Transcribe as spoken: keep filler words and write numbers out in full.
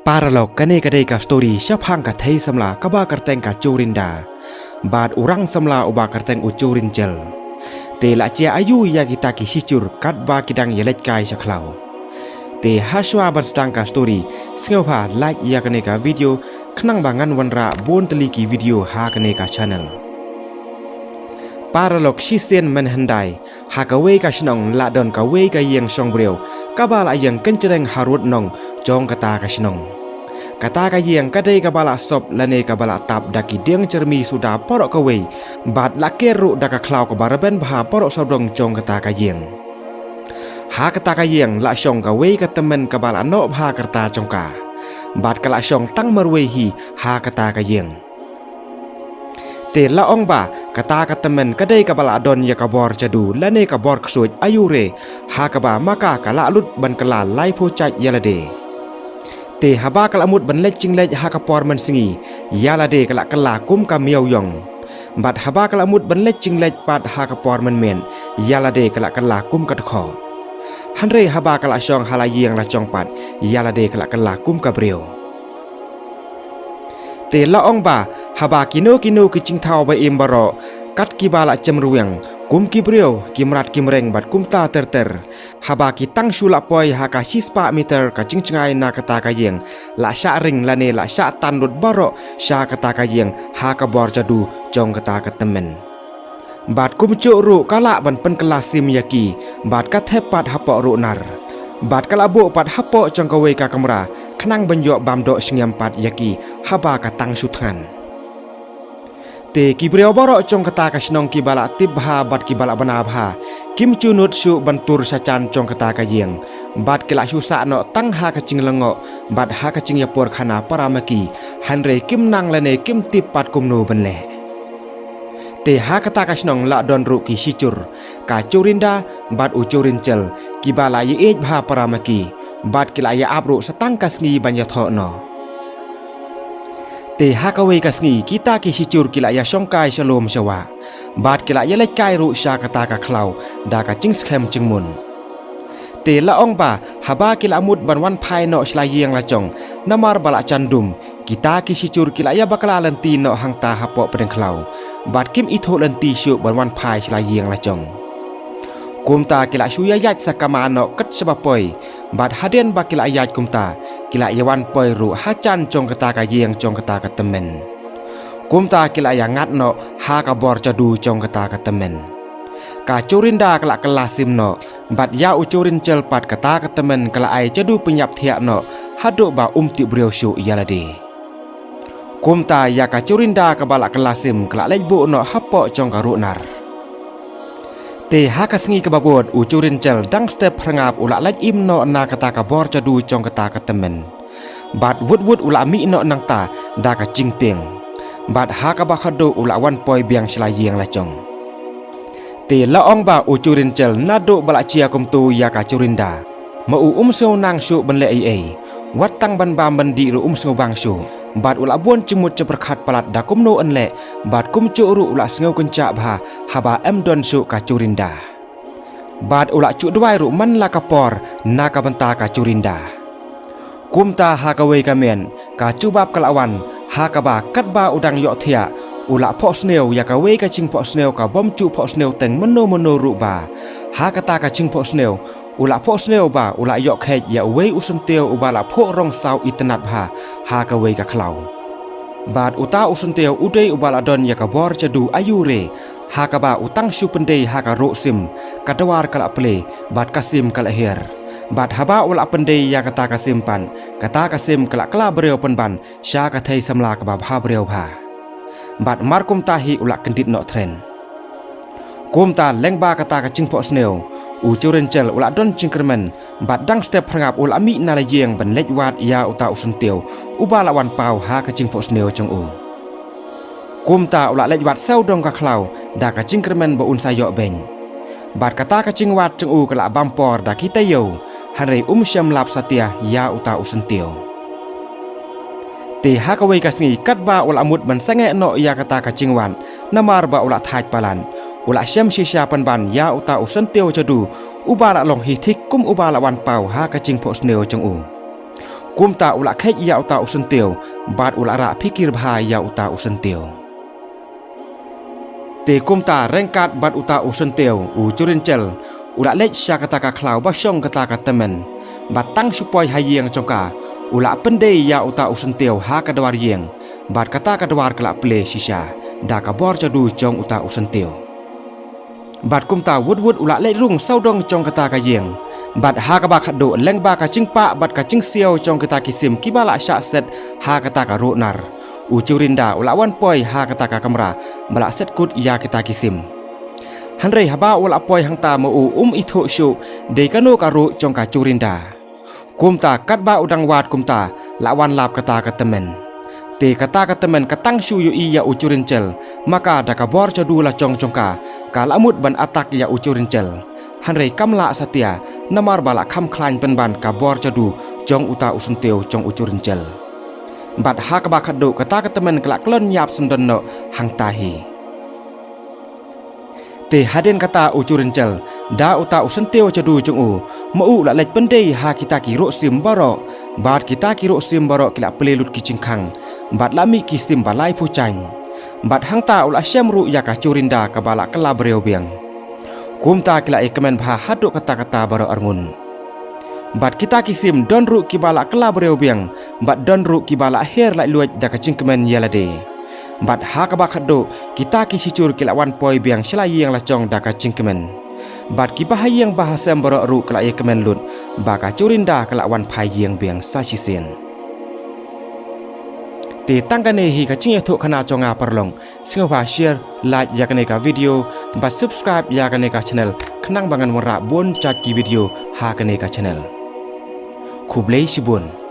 Paralok, kane ka dei ka story shaphang ka thei samla kaba kyrteng ka Churinda bad u rang samla uba kyrteng u Churinchel. Te la jia aïu ïa kita ki shijur katba ki dang ïaleit kai sha khlaw? Te hashwa ban sdang ka story, sngewbha like ïa kane ka video khnang ba ngan wanrah bun tylli ki video ha kane ka channel. Paralok, shisien mynhyndai ha kawei ka shnong la don kawei ka ïing shong briew kaba la ïeng kynjreng harud nong jong kata ka shnong. Kata ka ïing ka dei kaba la sop lane kaba la tap da ki dieng jyrmi suda baroh kawei bad la ker ruh da ka khlaw kaba rben bha baroh sawdong jong kata ka ïing. Ha kata ka ïing la shong kawei ka tymmen kaba la noh bha ka rta jong ka bad ka la shong tang marwei hi ha kata ka ïing. Te la ong ba kata ka tymmen ka dei kaba la don ïa ka bor jadu lane ka bor ksuid aïu re, ha kaba ma ka ka la lut ban kylla laiphew jait ïalade. Te haba ka la mut ban leit jingleit ha ka por mynsngi, ïalade ka la kylla kum ka miaw ïong. Bad haba ka la mut ban leit jingleit pat ha ka por mynmiet, ïalade ka la kylla kum ka dkhot. Hynrei haba ka la shong ha la ïing la jong pat, ïalade ka la kylla kum ka briew. Te la ong ba haba kino kino ki jingthaw ba im baroh, kat kiba la jem rwiang, kum ki briew, ki mrad ki mreng bad kumta ter ter, haba ki tang shu la poi ha ka shispah meter ka jingjngai na kata ka ïing, la shah ring lane la shah tan lut baroh sha kata ka ïing ha ka bor jadu jong kata ka tymmen. Bad kumjuh ruh ka lah ban pynkylla sim ïa ki, bad ka thep pat hapoh ruh nar. Bad ka la buh pat hapoh jong kawei ka kamra khnang ban ïoh bam doh shngiam pat ïa ki haba ka tang shu thngan. Te ki briew baroh jong kata ka shnong kiba la tip bha bad kiba la bna bha, kim ju nud shuh ban tur sha jan jong kata ka ïing. Bad ki la shu sah noh tang ha ka jinglyngngoh bad ha ka jingïapor khana para ma ki, hynrei kim nang lane kim tip pat kumno ban leh. Te ha kata ka shnong la don ruh ki shijur, ka Churinda bad u Churinchel, kiba la ïaieit bha para ma ki, bad ki la ïa ap ruh sa tang ka sngi ban ïathoh noh. Te ha kawei ka sngi kita ki shijur ki la ïa shongkai sha lum sha wah, bad ki la ïa leit kai ruh sha kata ka khlaw da ka jingskhem jingmut. Te la ong ba haba ki la mut ban wan phai noh sha la ïing la jong, namar ba la jan dum, kita ki shijur ki la ïa bakla lynti noh hangta hapoh pdeng khlaw, bad kim ithuh lynti shuh ban wan phai sha la ïing la jong. Kumta ki la shu ïa ïaid sa kama noh kat shaba poi, bad hadien ba ki la ïaid kumta, ki la ïa wan poi ruh ha jan jong kata ka ïing jong kata ka tymmen. Kumta ki la ïa ngat noh ha ka bor jadu jong kata ka tymmen. Ka Churinda ka la kylla sim noh, bad ïa u Churinchel pat kata ka tymmen ka la ai jadu pynïap thiah noh, haduh ba um tip briew shuh ïalade. Kumta ïa ka Churinda kaba la kylla sim ka la leit buh noh hapoh jong ka ruh nar. Te ha ka sngi kaba bud u Churinchel dang step pyrngap u la leit im noh na kata ka bor jadu jong kata ka tymmen. Bad wut wut u la mih noh nangta da ka jingtieng. Bad ha kaba khatduh u la wan poi biang sha la ïing la jong. Te la ong ba u Churinchel naduh ba la jia kumto ïa ka Churinda, ma u um sngew nang shuh ban leh ei ei. Wat tang ban bam ban dih ruh um sngew bang shuh. Bad u la bun jingmut jingpyrkhat palat da kumno yn leh, bad kumjuh ruh u la sngew kynjah bha haba ym don shuh ka Churinda. Bad u la ju duwai ruh man la ka por na ka bynta ka Churinda. Kumta ha kawei ka miet, ka jubab ka la wan, ha kaba katba u dang ïohthiah, u la phohsniew ïa kawei ka jingphohsniew kabym ju phohsniew teng mynno mynno ruh ba. Ha kata ka jingphohsniew, u la phohsniew ba u la ïoh kheit ïa uwei u syntiew uba la phuh rong saw itynnad bha ha kawei ka khlaw. Bad uta u syntiew u dei uba la don ïa ka bor jadu aïu re, ha kaba u tang shu pyndei ha ka ruh sim, ka dwar ka la plie, bad ka sim ka la hiar. Bad haba u la pyndei ïa kata ka sim pat, kata ka sim ka la kylla briew pynban sha ka thei samla kaba bha briew bha. Bad mar kumta hi u la kyndit noh tren. Kumta lyngba kata ka jingphohsniew, u Churinchel u la don jingkyrmen, bad dang step pyrngap u la mih na la ïing ban leit wad ïa uta u syntiew uba la wan paw ha ka jingphohsniew jong u. Kumta u la leit wad sawdong ka khlaw da ka jingkyrmen ba un sa ïoh beiñ. Bad kata ka jingwad jong u ka la bam por da ki taïew, hynrei um shym lap satia ïa uta u syntiew. Te ha kawei ka sngi katba u la mut ban sangeh noh ïa kata ka jingwad, namar ba u la thait palat, u la shem shisha pynban ïa uta u syntiew jadu uba la long hi thik kum uba la wan paw ha ka jingphohsniew jong u. Kumta u la kheit ïa uta u syntiew, bad u la rah phikir bha ïa uta u syntiew. Te kumta ryngkat bad uta u syntiew, u Churinchel u la leit sha kata ka khlaw ba shong kata ka tymmen. Bad tang shu poi ha ïing jong ka, u la pyndei ïa uta u syntiew ha ka dwar ïing, bad kata ka dwar ka la plie shisha da ka bor jadu jong uta u syntiew. Bad kumta wut wut u la leit rung sawdong jong kata ka ïing. Bad ha kaba khatduh lyngba ka jingpah bad ka jingsiaw jong kita ki sim kiba la shah set ha kata ka ruh nar, u Churinda u la wan poi ha kata ka kamra ba la set kut ïa kita ki sim. Hynrei haba u la poi hangta ma u um ithuh shuh dei kano ka ruh jong ka Churinda. Kumta katba u dang wad kumta la wan lap kata ka tymmen. Te kata ka tymmen ka tang shu ïohi ïa u Churinchel, ma ka da ka bor jadu la jong jong ka, ka la mut ban attack ïa u Churinchel. Hynrei kam lah satia, namar ba la kham khlaiñ pynban ka bor jadu jong uta u syntiew jong u Churinchel. Bad ha kaba khatduh kata ka tymmen ka la klon ïap syndon noh hangta hi. Te hadien kata u Churinchel, da uta u syntiew jadu jong u, ma u la leit pyndei ha kita ki ruh sim baroh, bad kita ki ruh sim baroh ki la plie lut ki jingkhang, bad la mih ki sim ba laiphew jaiñ. Bad hangta u la shem ruh ïa ka Churinda kaba la kylla briew biang. Kumta ki la ïakmen bha haduh katta katta baroh arngut. Bad kita ki sim don ruh kiba la kylla briew biang, bad don ruh kiba la her laitluid da ka jingkmen ïa lade. Bad ha kaba khatduh, kita ki shijur ki la wan poi biang sha la ïing la jong da ka jingkmen. Bad kiba ha ïing ba ha sem baroh ruh ki la ïakmen lut, ba ka Churinda ka la wan phai ïing biang sa shisien. Te tang kane hi ka jingïathuhkhana jong nga paralok. Sngewbha share, like ïa kane ka video, bad subscribe ïa kane ka channel, khnang ba ngan wanrah bun jait ki video ha kane ka channel. Khublei shibun.